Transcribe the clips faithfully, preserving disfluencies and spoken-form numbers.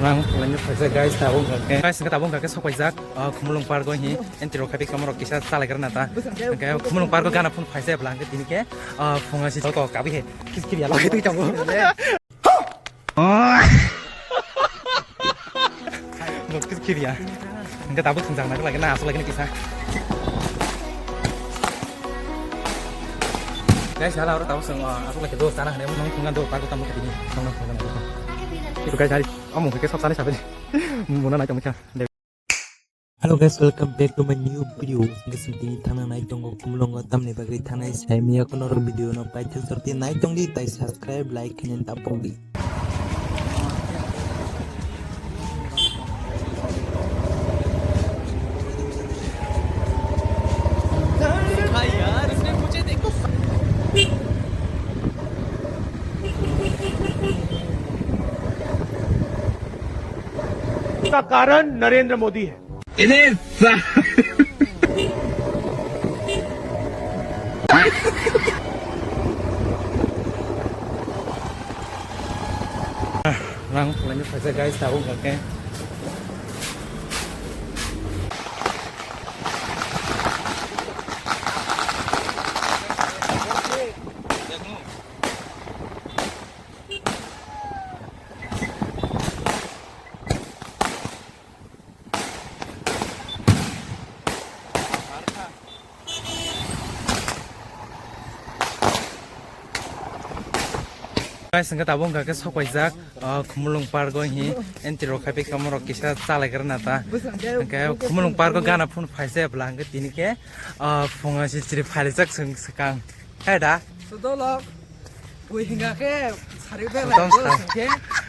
Rang phalai no phaijak guys, tabuk hwnkha khe. Guys, hwnkhe tabuk hwnkha khe sok paijak, ah, Khumulwng Park o hi entry rok khai pai tongma rok kisa chalai gra na ta. Hwnkhe Khumulwng Park o gana phun phaijak bwla hwnkhe tini khe, ah, phunga si ko kabi he. Kis kiri ya, lagi tu tongo. Bo kis kiri ya. Hwnkhe tabuk thwngjak nai lagi na, aswk lagi na kisa. Guys, hala oro tabuk song, ah, aswk lagi do sana hane, nong thwngna do, park o tamo khatini, nong nong thwngna do. Itu guys, hari, omo hwnkhe sok sana sabai. Muna nai tamo kha. Hello guys, welcome back to my new video. Hwnkhe chwng tini thangna nai tongo Khumulwngo, tamni bagwi thangnai sai manya kuno rok video no paithak jor tini nai tongdi, tai subscribe, like khainani ta pokdi. का कारण नरेंद्र मोदी है। Rang phalai no phaijak guys, tabuk hwnkhe. Guys, hwnkhe tabuk hwnkha khe sok paijak, ah, Khumulwng Park o hi entry rok khai pai tongma rok kisa chalai gra na ta. Hwnkhe Khumulwng Park o gana phun phaijak bwla hwnkhe tini khe, ah, phunga si chiri phailaijak swng swkang. Hai da? Sodolok. Ui hinga khe sari bela. Sodolok. Hwnkhe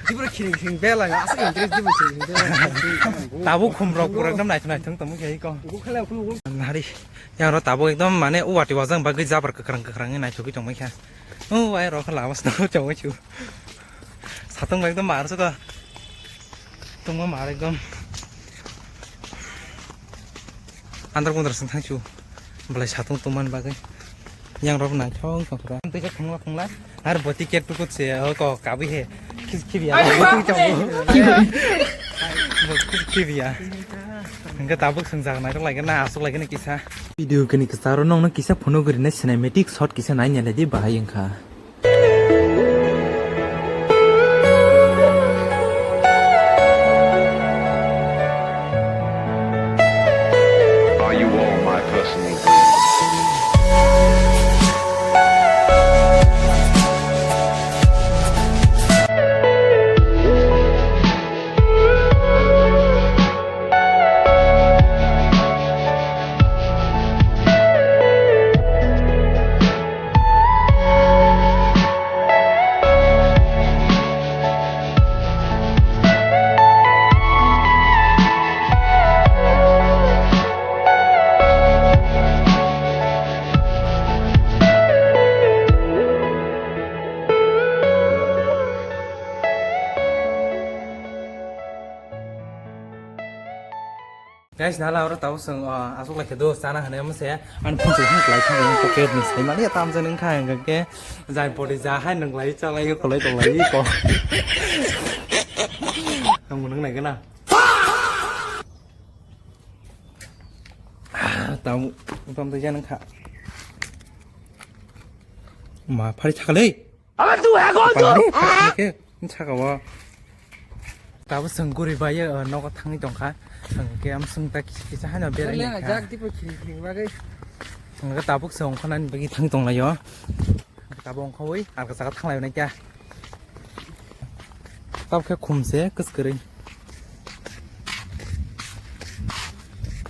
dibro khiring khiring bela. Aswk interest dibro khiring khiring bela. Tabuk khum rok pura ekdom naithok naithok tongma khe iko. Ugo khala ugo ugo. Nari. Yang ro tabuk ekdom mane uwati wajang bagwi jabar kwkrang kwkrang wngwi naithogwi tongma khe. O ai rok lama swnamwi tongwi chu. Satung bai ekdom mar se to. Tungma mar ekdom. Andar kundar sing thang chu. Belai satung tungmani bagwi. Yang rok naithok tongkha. Tei khungla khungla. Ar boti ke tukut se o ko kabwi he. Khis khibi ya. Khis khibi ya. Hwnkhe tabuk swngjak naithok lai khe na aswk lai khe na kisa. Video kini kisaro nongno kisa phunuk rinai cinematic shot kisa nai nai di bahai wngkha. Are you all my personal dreams? Guys, nala oro tabuk chwng, ah, aswk lai khe do chana hwnwi omo se. Ani phone se hwn klai thang pocket ni sai mali tam jani wngkha hwnkhe ke jai pori ja hai nung lai cha lai ko lai ko lai ko. Ang nung nai gana. Tam tam de jan kha. Ma phari thakale. Aba tu hai ko. Pala ni, thak ni ke, ni saka wa. Tabuk chwng guri bai, eh, nogo thangwi tongkha. Chwng ke am chwng ta kisa, kisa haino berai. Leng kha. Jak tipo khring khring bagwi. Chwng ke tabuk chwng khonani bagwi thang tonglaio. Tabuk ongkhawi, alka jaga thanglai nai kya. Tabuk khe khum se kwskwrwi.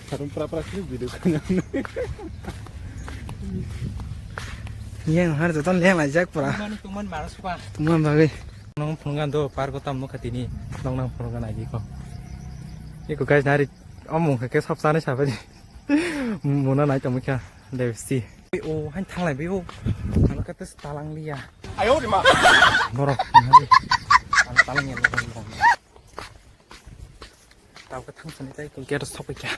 Sarung pra pra khe video khna. Yang har joto leng lai jak pra. Mani tuman mara supa. Tuman bagwi. Nong phungan do park o tam nukha tini. Nong nang phungan agi ko. Eko guys nari omung khe sab chani sabai. Muna nai tamo kha. Let's see. O, han thanglai bai o. Ang kata talang liya. Ayo, di ma. Borok, ang talang ya, borok. Tao ka thang sani tai ko gate sok kya.